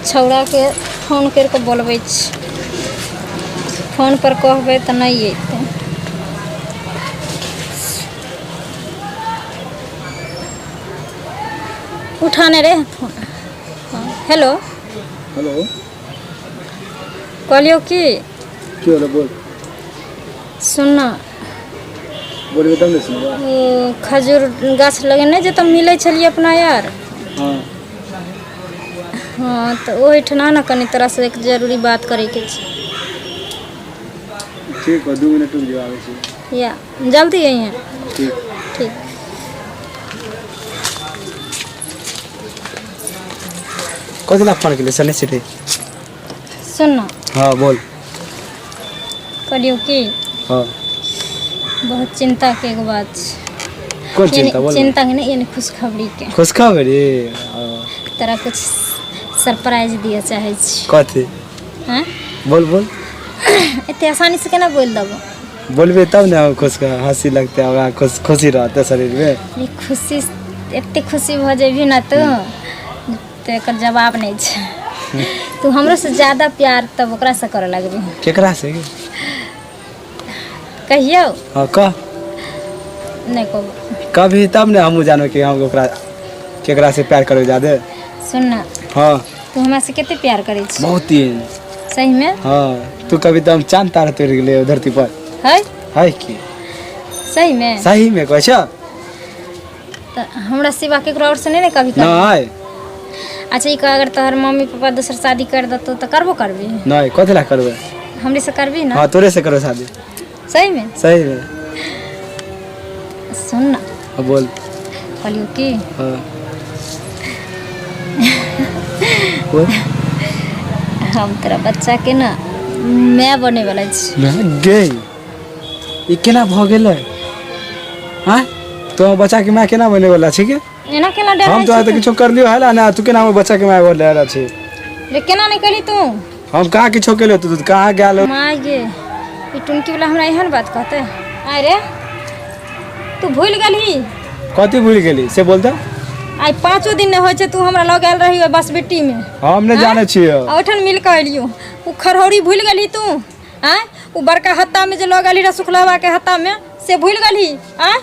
छौड़ाके phone करि कऽ बोलबै छी। फोनपर कहबै तऽ नहि अयतै। उठा नहि रे फोन। हँ, हेलो। हेलो। कहलियौ की। की होलो बोल। सुन ना। बोलबे तब ने सुनबो। ओ खजूर गाछ लगेने जे तऽ मिलै छलियै अपना यार। हाँ। हँ तऽ ओहिठिना ने कनि तोरासँ एक जरूरी बात करैके छै। ठीक हो, 2 मिनट रुक जाओ, आबै छी। या जल्दी अइहें। ठीक। ठीक। कथी ला फोन केली सने सिटी? सुन ना। हाँ, बोल। कहलियौ की। हाँ। बहुत चिंता के एगो बात छै। कोन चिंता, बोल। चिंता के नहीं, यानी खुशखबरी के। खुशखबरी, हाँ। तोरा कुछ सरप्राइज दिअ चाहै छी। कथी? हैं? बोल बोल। एते आसानी से केना बोल देबो? बोलबे तब ने हम खुश, हंसी लगते, हमरा खुश खुशी रहते शरीर में। ई खुशी, एते खुशी भऽ जेबही ने तू तऽ एकर जवाब नहि छै। तू हमरो से ज्यादा प्यार तब ओकरा से करऽ लगबी। केकरा से? कहियौ? हाँ, कह। नहि कहबो। कभी तब ने हमहूँ जानब कि हम ओकरा केकरा से प्यार करब ज्यादे। सुन ना। हाँ। तू हमरा से कते प्यार करै छी? बहुत ही। सही में? हाँ, तू कभी तो हम चांद तारा तोड़ गेले धरती पर। है? है की। सही में? सही में कहै छ। तऽ हमरा सिवा केकरो और से नहि ने कभी करबी? नहीं। अच्छा, ई कह, अगर तोहर मम्मी पापा दोसर शादी कर देतौ तऽ करबो करबी? नहीं, कथी ला करबै? हमरे से करबी ना? हाँ, तोरे से करबै शादी। सही में? सही में। सुन ना। हाँ, बोल। कहलियौ की। हाँ, बोल। हम तोरा बच्चा के ना माय बने वाला छी। गे, ई केना भऽ गेलै? आँय, तो बच्चा के माय केना बने वाला छै के? एना केना डराइ हम तो छी? किछो कर लियो है ना, तू केना हमर बच्चा के माय बने वाला छै? रे, केना नहि केली तू? हम कहाँ किछो केलियो? तू कहाँ गेल? माय गे, ई टुनकी वाला हमरा एहन बात कहते? आय रे, तू भूल गेलही? कथी भूल गेली से बोल तऽ। आइ 5 दिन नहि होइ छै, तू हमरा लग आयल रही ओहि बसबिट्टी मे। हम नहि जानै छियै। आ ओहिठाम मिल कऽ एलियो, ओ खरहौरी भूल गेलही तू? आँय, ओ बड़का हत्ता मे जे लऽ गेलही रह, सुखलहबा के हत्ता मे, से भूल गेलही? आँय?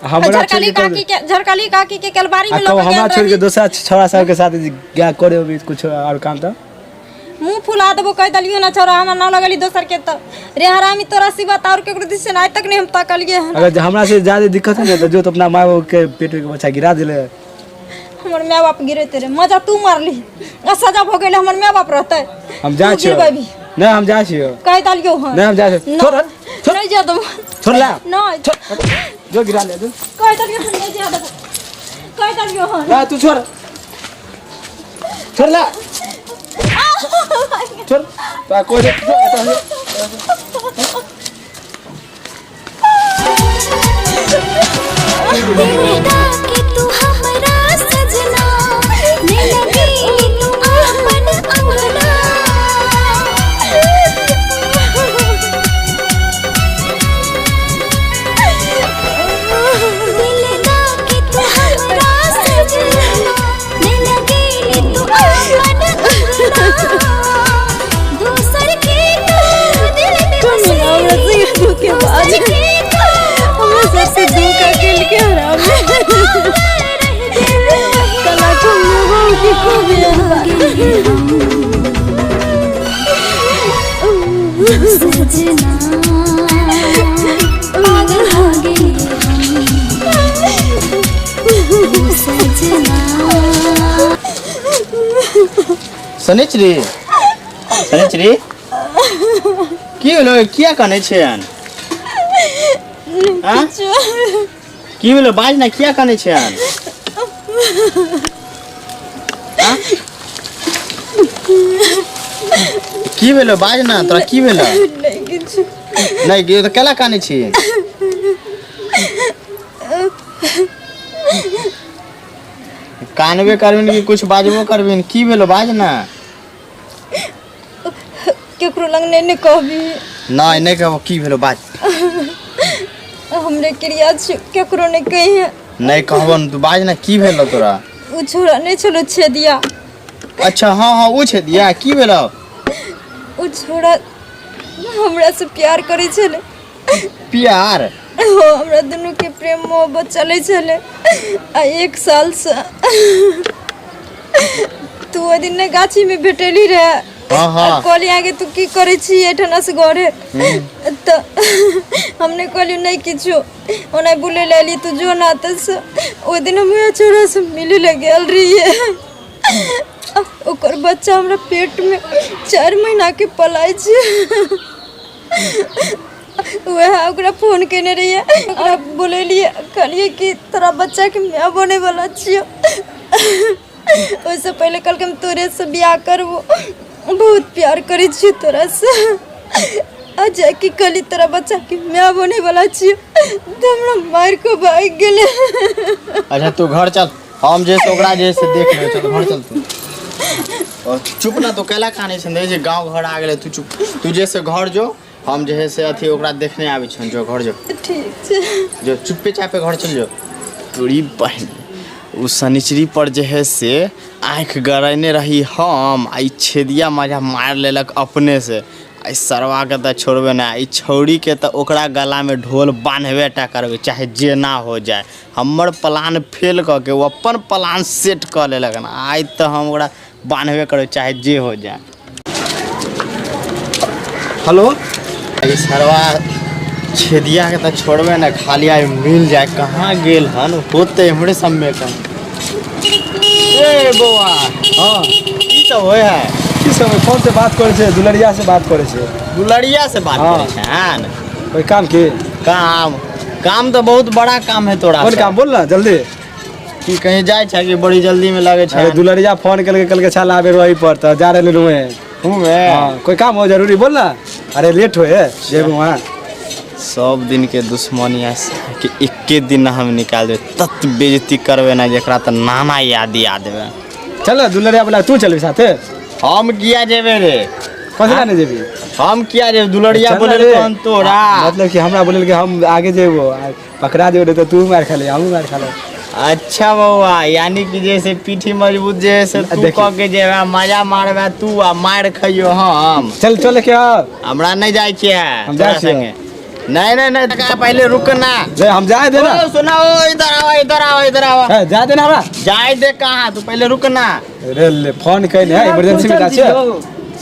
हमरा झरकली काकी के, झरकली काकी के केलबारी आ में कब लऽ के हमरा गेल छोड़ के रही। दोसरा छोरा सबके साथ क्या करे होबी कुछ और काम तऽ? मुंह फुला देबो, कहि देलियो ना। छोरा हमरा ना लगली दोसर के तऽ रे हरामी, तोरा सिवा तऽ और केकरो दिस से आइ तक नहीं हम तकलिए हन। अगर हमरा से ज्यादा दिक्कत है ने तऽ जो तो अपना माय बाप के पेट के बच्चा गिरा दिले। हमर माय बाप गिरेते रे, मजा तू मारली आ सजा भऽ गेलै, हमर माय बाप रहतै? हम जाइ तू छियो। गिरबेबी। नहि, हम जाइ छियो। कहि देलियो हन। नहि, हम जाइ छियो। छोड़ छोड़। नहीं जा देबो। छोड़ ला। नहीं। जो गिरा ले जो। कहि देलियो हन, नहीं जा देबो, कहि देलियो हन। ना, तू छोड़, छोड़ ला, छोड़ तो कोई। के तू हमरा सजना ने लगी तू आपन अंगना। दिल दा के तू हमरा सजना ने लगी तू आपन अंगना, दूसर के तू दिल में बसेली, दूसर के तू हमरा सबसे धोखा केलकै हरामी। कला की खूब एहन बात। सजना पागल हो गए हम सजना। शनिचरी, शनिचरी, की भेलो? किया कनै छियन? आँ? की भेलो, बाज ना, किया कनै छियन? आँ? की भेलो, बाज ना, तोरा की भेलो? नहि किछु। नहि गे तऽ केला कानै छी? कानबे करबिन कि कुछ बाजबो करबिन? की भेलो, बाज ना। केकरो लग नहि ने कहबी? नहि, नहि कहबो, की भेलो, बाज। हमरे क्रिया छै, केकरो नहि कहिए। नहि कहबो न, तू बाज ना, की भेलो तोरा? ओ छोरा नहि छलो छेदिया? अच्छा हाँ हाँ ओ छेदिया की भेलो? ओ छोड़ा हमरा से प्यार करै छलै। प्यार? हो, हमरा दुनू के प्रेम मोहब्बत चलै छलै आ 1 साल से तू ओहि दिन ने गाछी में भेटली रहे। हाँ, हाँ। कहली आगे तू की करै छी एहिठना से घरे, तऽ हमने कहली नहीं किछो, ओना बुलै लए एली तू जो ना। तऽ से ओहि दिन हम उएह छोड़ा से मिले लए गेल रहियै। ओकर बच्चा हमरा पेट में 4 महीना के पलाय छै। वएह ओकरा फोन केने रहियै, ओकरा बोलेलियै, कहलियै कि तोरा बच्चाके माय बने वाला छियौ। ओहिसँ पहिले कहलकै हम तोरेसँ बियाह करबो, बहुत प्यार करै छियौ तोरासँ। आ जाके कहली तोरा बच्चाके माय बने वाला छियौ, तऽ हमरा मारि कऽ भागि गेलै। अच्छा तू घर चल, हम जे से ओकरा जे से देख लेबै। चल घर चल तू। और चुप ना तू, कैला कानै छै जे गाँव घर आ गेलै। तू चुप, तू जे से घर जो, हम जे है से अथी ओकरा देखने आबै छियन। जो घर जो। ठीक छै। जो चुप्पे चापे घर चल जो। तोरी बहिन ओ शनिचरी पर जे है से आँखि गड़ेने रही हम, आ ई छेदिया मजा मारि लेलक अपने से। आ ई सरवाके तऽ छोड़बे नहि, ई छौड़ीके तऽ ओकरा गलामे ढोल बान्हबे टा करबै, चाहे जेना हो जाए। हमर प्लान फेल कऽ के ओ अपन प्लान सेट कऽ लेलक हन। आइ तऽ हम ओकरा बान्हबे करबै, चाहे जे हो जाए। हेलो, ई सरवा छेदिया के तऽ छोड़बे ने, खाली आइ मिल जाए। कहाँ गेल हन? होते हमरे सबमे कहीं। ए बौआ। हाँ। की सब होय है? की सब फोन से बात करै छै, दुलरिया से बात करै छै। दुलरिया से बात हाँ। करै छै हन? कोई काम के? काम काम तऽ बहुत बड़ा काम है तोरा कोन से। काम? बोल ना जल्दी। की कहीं जाइ छै कि बड़ी जल्दी में लगे छै? अरे दुलरिया फोन करके कल के छाल आबे रही पर तऽ जा रहले रुए। हूँ। हाँ, कोई काम हो जरूरी बोल ना। अरे लेट होए जेबू वहाँ। सब दिन के दुश्मनिया के एके दिन हम निकाल देबै, तत बेइज्जती करबै ना जेकरा तऽ नाना याद दिया देबै। चल दुलरिया बोला, तू चलबी साथे? हम किया जेबै रे? कथी ला नहीं जेबी? हम किया जेबै? दुलरिया चल ना बोले रे। तहन तोरा मतलब कि हमरा बोले कि हम आगे जेबो, आ पकड़ा जेबो रे तऽ तू मार खा ले, हमहूँ मार खा ले। अच्छा बौआ, यानी कि जैसे पीठी मजबूत जे है से तू देखी। कऽ के जेबे, मजा मारबे तू आ मार खइयो हम। चल चल के आओ। हमरा नहीं जाय के है हम जाय तोरा छियै। संगे। नहीं नहीं नहीं, तका पहले रुक ना। रे हम जाए दे ना। ओ सुना, ओ इधर आओ, इधर आओ, इधर आओ। ए, जाए दे ना हमरा। जाय दे कहाँ, तू पहले रुक ना। रे ले फोन कइने है, इमरजेंसी में जा छियै।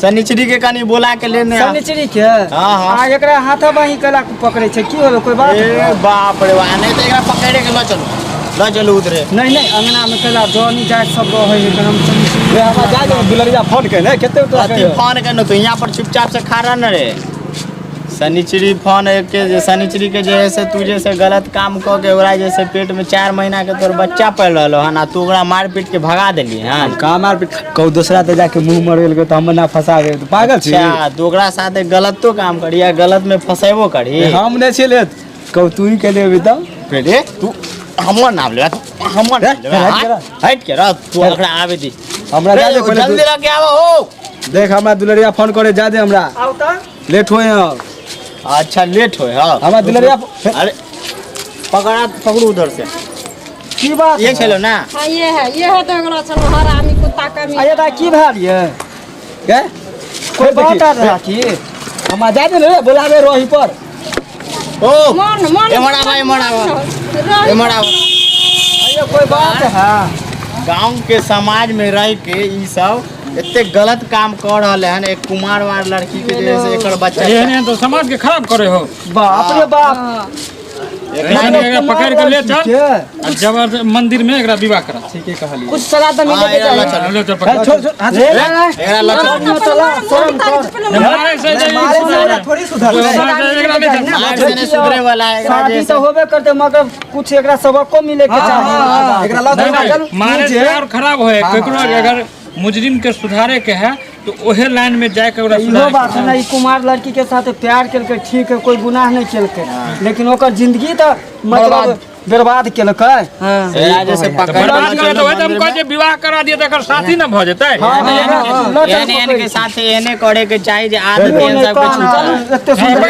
शनिचरी के कनी बोला के लेने आ। शनिचरी के? हाँ, हाँ। आ एकरा हाथा बाही केला पकड़े छै, की होलो कोई बात? ए बाप रे बा, नहीं तो एकरा पकड़े के ल चलू, ल चलू उधरे। नहीं नहीं, अंगना में केला जनी जात सब रहै है, हम शनिचरी रे हमरा जाए दे, दुलरिया फोन कइने कते तोरा अथी कहियो। फोन करनो तू यहाँ पर चुपचाप से खा रहा न रे। शनिचरी फोन के जे शनिचरी के जे है से तू जैसे गलत काम कऽ के ओकरा जैसे पेट में 4 महीना के तोर बच्चा पल रहलो हन, आ तू ओकरा मार पीट के भगा देली हन। कहाँ मार पीट? कहू दोसरा ते जाके मुंह मर गेल तऽ हम ना फंसा गेल, तू पागल छी? अच्छा तू ओकरा साथे गलतो काम करी आ गलत में फंसेबो करी? हम नहीं छियै लेत, कहू तू ही केले अभी तब। रे तू हमर नाम लेबे, तू हमर नाम लेबे, हट के रह। हट के रह तू, ओकरा आबे दी। हमरा जा दे पहिले जल्दी लग के आबो हो। देख हमरा दुलरिया फोन करे, जा दे हमरा। आउ तऽ। लेट होए हैं। अच्छा लेट होए हां। हमरा दुलरिया अरे पकड़ा, पकड़ू उधर से। की बात ये छलो ना? हाँ ये है, ये है तो एकरा चलो हरामी कुत्ता कमी। अरे दा की भेल ये? के कोई बात आ रहा की? हमरा जा दे रे, बोलाबे रही पर। ओ मन मन एमहर आबा, एमहर आबा, एमहर आबा। अरे कोई बात है? गांव के समाज में रह के ई सब एते गलत काम कर रहले हन। एक कुमार वार लड़की के जे है से एकर बच्चा एहन तो समाज के खराब करे हो। बाप रे बाप। एकरा पकड़ के ले चल आ जबर मंदिर में एकरा विवाह करा। ठीके कहलिए। कुछ सलाह तो मिले के चाहिए। ले चल पकड़। छोड़ छोड़, हाथ एकरा ल चल। चला शर्म कर। मारे से जे मारे से ना थोड़ी सुधर। एकरा ले चल। मार से नहीं सुधरे वाला है एकरा शादी जे तो होबे करते मगर कुछ एकरा सबको मिले के चाही। एकरा ल नहीं, चल। नहीं, मारे से और खराब होए। केकरो अगर मुजरिम के सुधारे के है तो ओहे लाइन में जाके ओकरा इहो सुधारे बात है ना, ई कुमार लड़की के साथ प्यार केलकै ठीक है, कोई गुनाह नहीं केलकै, लेकिन ओकर जिंदगी तो मतलब बर्बाद केलकै। एकरा जे से पकड़ के बर्बाद ल करे चलो तो वही तो हम मंदिर कहै में। जे विवाह करा दिए तऽ एकर साथी न भऽ जेतै। एहन एहन के साथ एहने करे के चाही जे आदत एहन सबके छूटल। एते सुंदर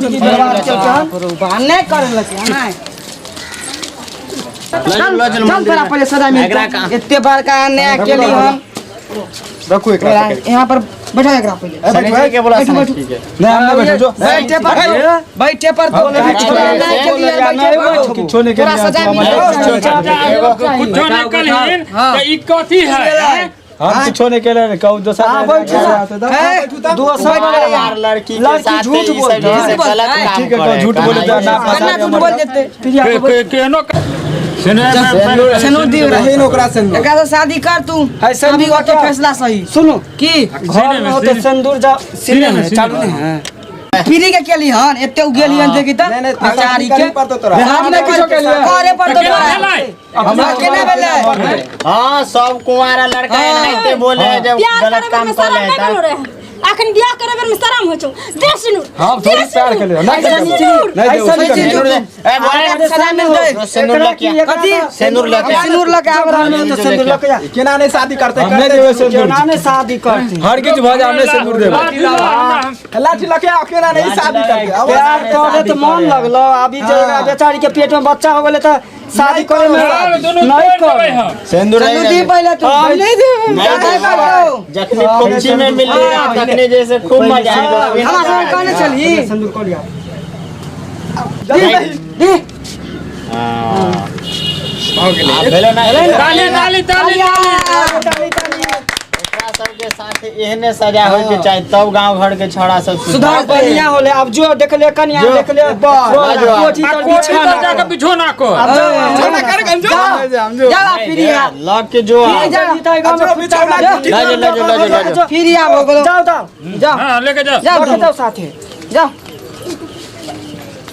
जिंदगी बर्बाद केलकै। नहीं करे लगे नहीं। ल चल, ल चल चल मंदिर तोरा में। पहिले सजा एकरा मिलतौ। कहाँ? एते बड़का अन्याय केली हम। रखू एकरा पकड़ के। यहाँ पर बैठा एकरा पहिले। ए, बैठू, सनिचरी के बोला बैठू, बैठू। सनिचरी के। नहीं हम नहीं बैठे जो बैठे पर बैठे पर तो किछो नहीं तोरा केलियै, सजा तू मिलतौ। हमरा- कुछो नहीं कलहीन तऽ ई कथी है हैं? हम किछो नहीं केले कहू दोसर हाँ, बैठू। दोसर यार लड़की के लड़की साथे झूठ ई सब बोलती है। जे गलत काम ठीक है, करे झूठ बोले तो ना फंसा कन्ना झूठ बोल देते। केहनो सिनूर दी रही ओकरा से एकरा से शादी कर तू है, सिनूर अभी होते क्या? फैसला सही सुनो की घर में होते सिंदूर जा सीने में, चालू नहीं है पीरी के केली हन एते उ गेली हन देखी त नहीं, नहीं, बेचारी के करे पड़तो तोरा। हम नहीं किछो केलियै। करे पड़तो केना तोरा। भेलै? हमरा केना भेलै? हाँ सब कुंवारा लड़का एनाहिते बोले है जब बियाह गलत करे काम बेर में कर शरम ले नहीं बोलो रे। अखन बियाह करे बेर में शरम होइ छौ। दे सिनूर, हम दे थोड़ी प्यार सिनूर। केलियै नहीं सिनूर। नहीं देबो, ऐसा नहीं नहीं देबो। सिनूर ले ए बोले सजा मिलतै। सिनूर लके आ। कथी? सिनूर लके आ। सिनूर लके आब घर में होते सिंदूर लके जा। केना नहीं शादी करते हम नहीं देबै सिंदूर। केना नहीं शादी करते हर किछु भऽ जाए हम नहीं सिंदूर देबै। लाठी लके आ केना नहीं शादी करते प्यार करे तो मन लगलो। अभी जे बेचारी के पेट में बच्चा हो गेलै तऽ शादी करे में दुनू नहीं तोड़ि देबै कर हम। सिंदूर सिनूर दी पहिले तू। हम नहीं देबै। नहीं देबै। जखनी खुशी में मिलली तखनी जैसे खूब मजा आयल। हमरा सब कहने छली सिंदूर कऽ लिया। दी। हाँ। आब भेलो ना ताली ताली ताली ताली। एकरा सबके साथ एहने सजा होय के चाही तब गांव घर के छोड़ा सब सुधार बढ़िया होले। अब जो देखले कनिया देखले कोठी आ तर कोठी बिछा तर जाके बिछो ना कर। अब जाओ जा फिरी आ। लग के जो आ। जा। लऽ जो, लऽ जो, लऽ जो, लऽ जो। फिरी आ भऽ गेलौ। जाओ जाओ जा हाँ लेके जाओ। जा लके जाओ साथे। जा।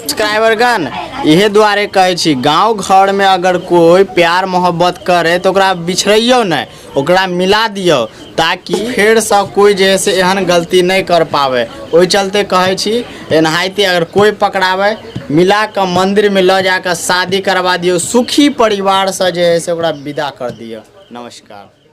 सब्सक्राइबर गण इहे दुआरे कहै छी गांव घर में अगर कोई प्यार मोहब्बत करे तो ओकरा बिछड़ैयो नहीं, ओकरा मिला दियो ताकि फेर से कोई जे है से एहन गलती नहीं कर पावे। ओहि चलते कहै छी एनाहिते अगर कोई पकड़ावे मिला कऽ मंदिर में लऽ जाकऽ शादी करवा दियो, सुखी परिवार से जे है से ओकरा विदा कर दियो। नमस्कार।